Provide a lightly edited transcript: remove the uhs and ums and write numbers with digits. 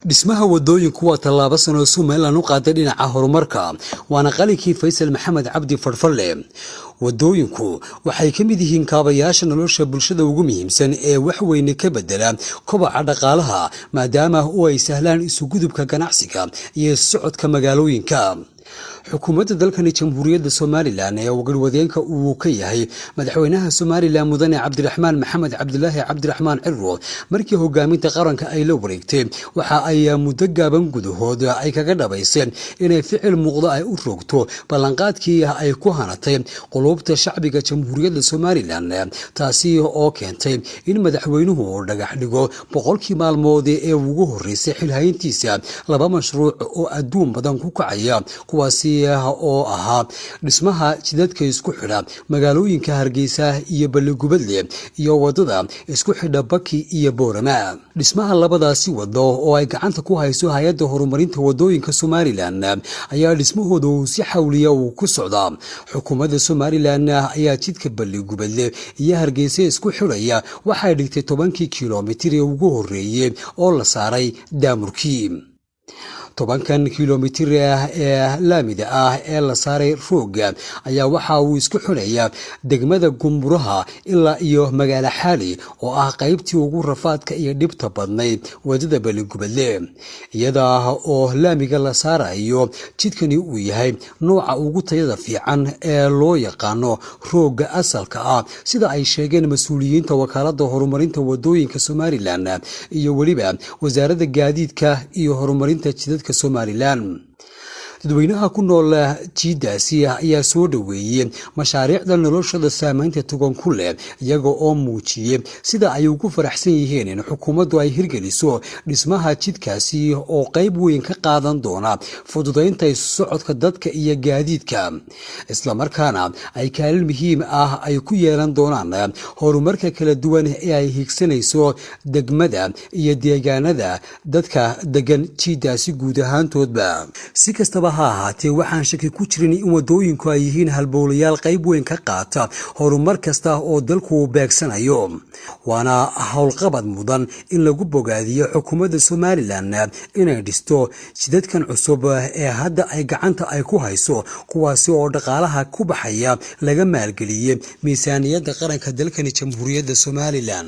Dhismaha wadooyinku waa tallaabo sano Somalilan u qaaday dhinaca horumarka, waana qalinkii Faysal Maxamed Cabdi Farfalle. Wadooyinku waxay ka mid yihiin kaabayaasha nolosha bulshada ugu muhiimsan ee wax weyne ka bedela kobaca dhaqaalaha, maadaama oo ay sahlaan isugudubka ganacsiga iyo socodka magaalooyinka. Xukuumadda dalkani Jamhuuriyadda Somalilan ee garwadeenka uu ka yahay madaxweynaha Somalilan, Mudane Cabdiraxmaan Maxamed Cabdilaahi Cabdiraxmaan Ciro, markii hogaaminta qaranka ay la wareegtay, waxa ay muddo gaaban gudahood ay kaga dhabayseen inay ficil muuqdo ay u rogto ballanqaadkii ay ku hanatay qulubta shacbiga Jamhuuriyadda Somalilan, taasi oo keentay in madaxweynuhu uu dhagax dhigo 100-kii maalmood ee ugu horreysay xilhayntiisa laba mashruuc oo adduun badan ku kacaya, kuwaasi oo ahaa dhismaha jidadka isku xidha magaalooyinka Hargeysa iyo Balligubadle iyo wadada isku xidha Baki iyo Boorama. Dhismaha labadaasi wado oo ay gacanta ku hayso Hay-adda Horumarinta Wadooyinka Somalilan ayaa dhismahooda uu si xawliya uu ku socdaa. Xukuumadda Somalilan ayaa jidka Balligubadle iyo Hargeysa isku xidhaya waxay dhigtay 10-kii kilomitir ee ugu horreeyey oo la saaray daamurkii. 10-kan kilomitir ee laamida ah ee la saaray rooga ayaa waxa uu isku xidhaya degmada Gumburaha ilaa iyo magaalo Xaali, oo ah qaybtii ugu rafaadka iyo dhibta badnayd wadada Baligubadle, iyada oo laamiga la saarayo jidkani uu yahay nooca ugu tayada fiican ee loo yaqaano rooga asalka ah, sida ay sheegeen mas-uuliyiinta Wakaalada Horumarinta Wadooyinka Somalilan iyo weliba Wasaaradda Gaadiidka iyo Horumarinta Jidadka Somalilan. Dadweynaha ku nool jiidaasi ayaa soo dhoweeyey mashaariicda noloshooda saameynta togan ku leh, iyaga oo muujiyey sida ay ugu faraxsan yihiin in xukuumaddu ay hirgeliso dhismaha jidkaasi oo qayb weyn ka qaadan doona fududaynta isu socodka dadka iyo gaadiidka, islamarkaana ay kaalin muhiim ah ay ku yeelan doonaan horumarka kala duwan ee ay higsanayso degmada iyo deegaanada dadka degan jiidaasi guud ahaantoodba. Si kastaba ha ahaatee, waxaan shaki ku jirin in wadooyinku ay yihiin halbowlayaal qayb weyn ka qaata horumar kasta oo dalku uu beegsanayo, waana howlqabad mudan in lagu bogaadiyo xukuumadda Somalilan inay dhisto jidadkan cusub ee hadda ay gacanta ay ku hayso, kuwaasi oo dhaqaalaha ku baxaya laga maalgeliyey miisaaniyadda qaranka dalkani Jamhuuriyadda Somalilan.